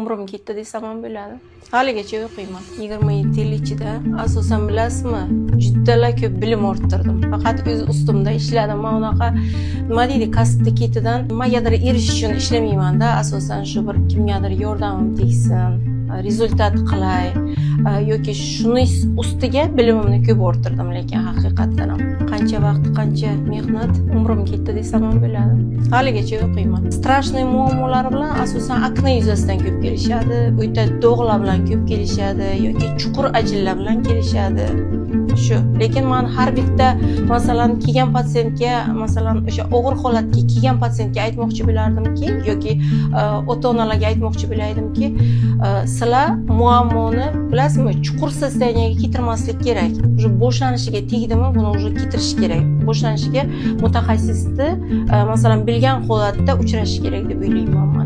Umrim ketdi desam ham bo'ladi. Haligacha o'qiyman. 27 yil ichida asosan, bilasizmi, judala ko'p bilim orttirdim. Faqat o'z ustimda ishladim. Man unaqa, nima deydi, kasbni ketidan nimagadir erishish uchun ishlamaymanda. Asosan shu bir kimgadir yordamim tegsin, результат qilay yoki shuni ustiga bilimimni ko'p orttirdim, lekin haqiqatdan ham qancha vaqt, qancha mehnat, umrim ketdi desam ham bo'ladi. Haligacha o'qiyman. Страшный muammolar bilan asosan akne yuzasidan ko'p kelishadi, o'ta dog'lar bilan ko'p kelishadi yoki chuqur ajinlar bilan kelishadi. Shu. Lekin man har bitta, masalan, kelgan patsientga, masalan, o'sha og'ir holatga kelgan patsientga aytmoqchi bo'lardimki yoki ota onalarga aytmoqchi bo'lardimki, sizlar muammoni, bilasizmi, chuqur состояние ga keltirmaslik kerak. Уже boshlanishiga tegdimi, buni уже ketirish kerak. Boshlanishiga mutaxassisni masalan, bilgan holatda uchrashish kerak deb o'ylayman man.